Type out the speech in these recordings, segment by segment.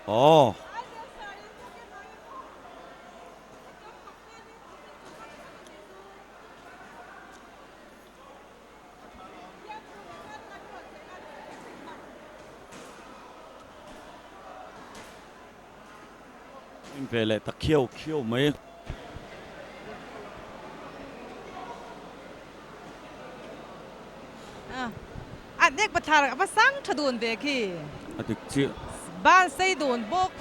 Aw. In ve leh ta khiau khiau mai. A nek pathar a va sang tha dun ve khi. A dik chiah. Ban sei dun bawk.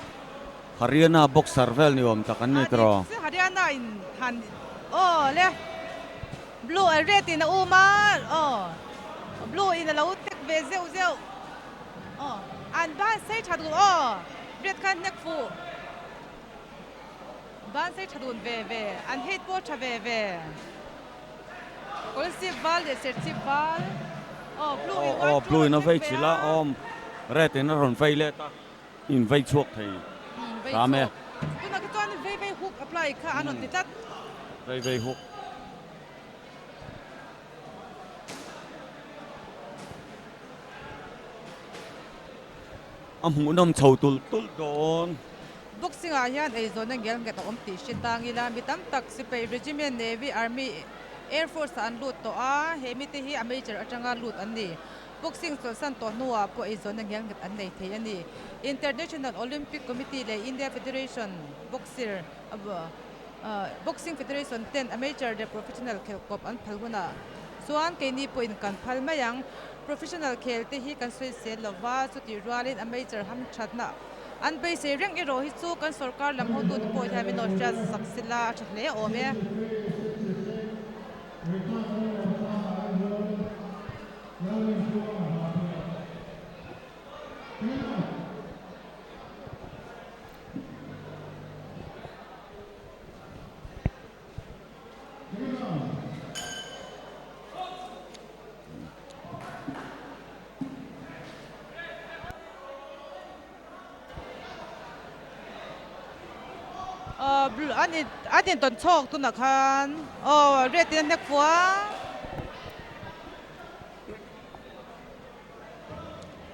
Haryana boxer vel ni awm tak an ni tiraw. A dik chiah Haryana in han aw le blue a red in a um a aw blue in a lo tek ve zeuh zeuh aw an ban sei tha dun aw red khan hnek fuh ban sei tha dun ve ve an hit pawh tha ve ve. Kawlsip val leh serchhip val aw blue in Aw blue in a vei chilh a aw red in a rawn vei let a in vei chhuak thei hram e. Tunah khi chuan vei vei hook apply kha an rawn ti tlat. Vei vei hook. A hmuhnawm chho tulh tulh dawn. Boxing ah hian eizawnna ngelnghet a awm tih hre tang ila, mi tam tak sipai Regiment, Navy, Army, Air Force ah an lut tawh a, he mite hi a major atanga lut an ni. Boxing chawlhsan tawh hnuah pawh eizawnna ngelnghet an nei thei a ni. International Olympic Committee leh India Federation Boxer Boxing Federation ten amateur leh professional khelkawp an phal hunah chuan keini pawhin kan phal mai ang. Professional khel te hi kan sawisel lova, chutih rualin amateur hamthatna an beisei reng erawh hi chu kan sorkar lam hotute pawh hian min rawn hriat sak sila a tha hle awm e. An in tawn chhawk tunah khan aw red in a hnek fuh a.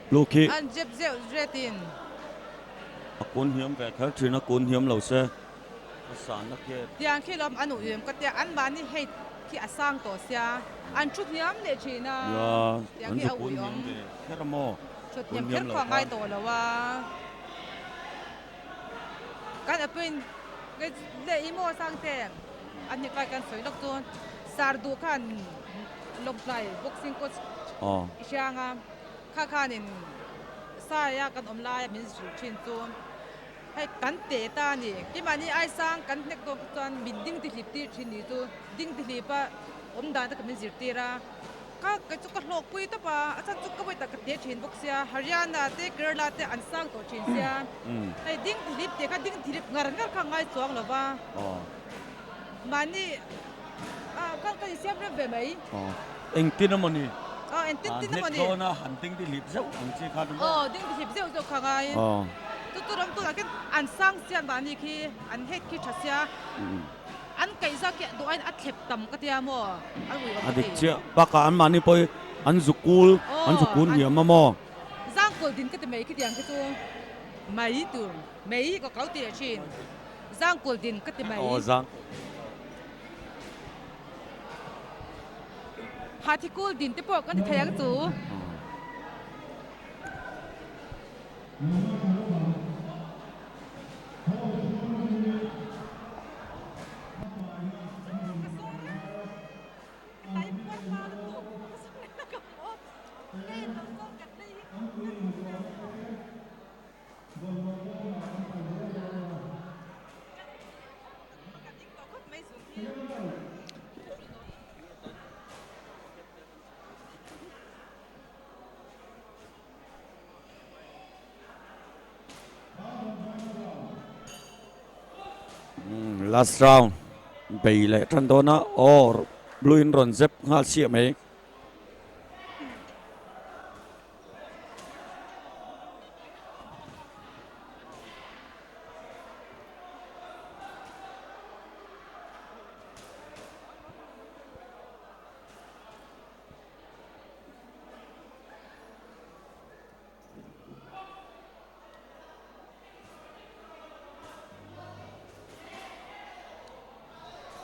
Blue khi. An jep zeuh red in. A kun hniam ve kher thin a kun hniam lo se. A sanna khi. Tiang khi lawm an uium ka tia an mahni height khi a sang tawh sia an thu hniam leh thin a. Nia an zu kun hniam ve kher a maw. Thut hniam kher pawh a ngai tawh lo a. Kan appoint leh i maw sang te an ni kai kan sawi lawk chu sar duh khan lawngtlai boxing coach i hriang a kha khanin saia kan awm laia min zir thin chu. Hei kan teh ta a ni. Keimahni aisang kan hnek dawn kha chuan min ding ti hlip tir thin ni chu ding ti hlip a awm dan te kha min zirtir a. Ka kei chu ka hlawkpui tawp a, a chhan chu ka vawi tak ka teh thin bawk sia, Haryana te Kerala te an sang tawh thin sia. Hei ding ti hlip teh kha ding ti hlip ngar ngar kha a ngai chuang lo va. Mahni ah khan ka insiam rem ve mai. Engtin emaw ni? Aw engtin tin emaw ni? Hnek dawn a han ding ti hlip zeuh ang chi kha maw? Aw ding ti hlip zeuh zeuh kha ngai. Chu chu ram tunah khian an sang sia mahni khi an het khi tha sia an kaihza khi duh aiin a thlep tam ka tia maw an ui awm A dik chiah bakah an mahni pawh hi an zu kul an zu kun hiam a maw? Zangkawl din ka ti mai khitiang khi chu mai tur mai ka kau ti leh thin. Zangkawl din ka ti mai. Aw zangkawl. Hathikul din te pawh kan ti thei ang chu. Last round bei leh tan dawn a, aw blue in rawn zep nghal chiah mai.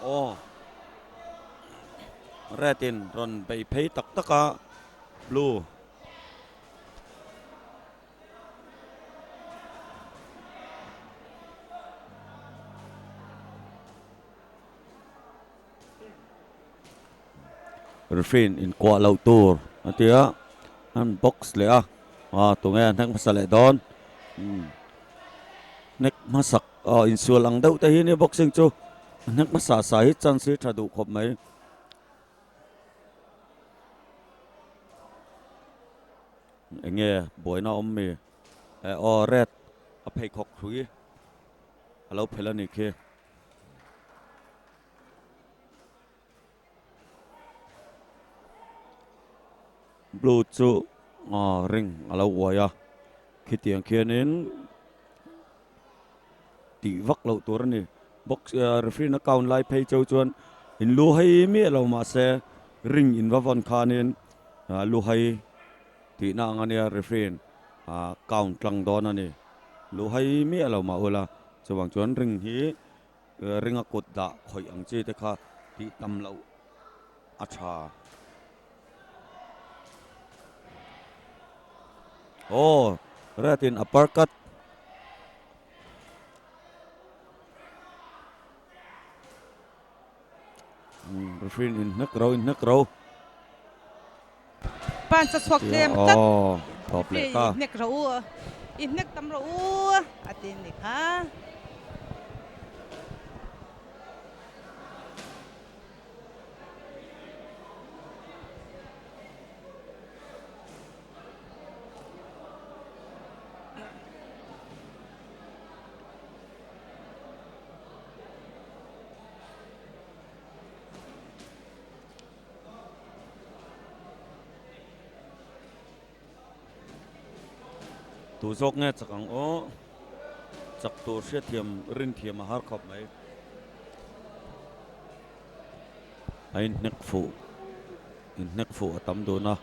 Aw red in rawn bei phei tak tak a blue Referee in inkuah loh tur a ti a, an box leh a, ah tunge a hnek hmasa leh dawn umm hnek hmasak ah insual ang deuh te hi nia boxing chu a hnek hmasa sa hi chance hi tha duh khawp mai. Enge buaina awm mi eh aw red a pheikhawk hrui a lo phelh a nih khi. Blue chu ring a lo uai a, khitiang khianin tih vak loh tur a ni. Box referee na count lai phei cheu chuan in lu hai miah lo mahse ring in va vawn khanin lu hai tihna ang a nia referee in count tlang dawn a ni. Lu hai miah lo mah ula chuvang chuan ring hi. Ringa kut dah khawih ang chi te kha tih tam loh a tha. Aw, red in upper cut. Referee in hnek ro in hnek ro. Pan sa chhuak tlem tlat. Aw, tawp leh ta. Referee in hnek ro u, in hnek tam ro u a ti ni kha. Tu zawk nge chak ang aw? Chak tur hriatthiam rinthiam a har khawp mai. A inhnek fuh inhnek fuh a tam dun a.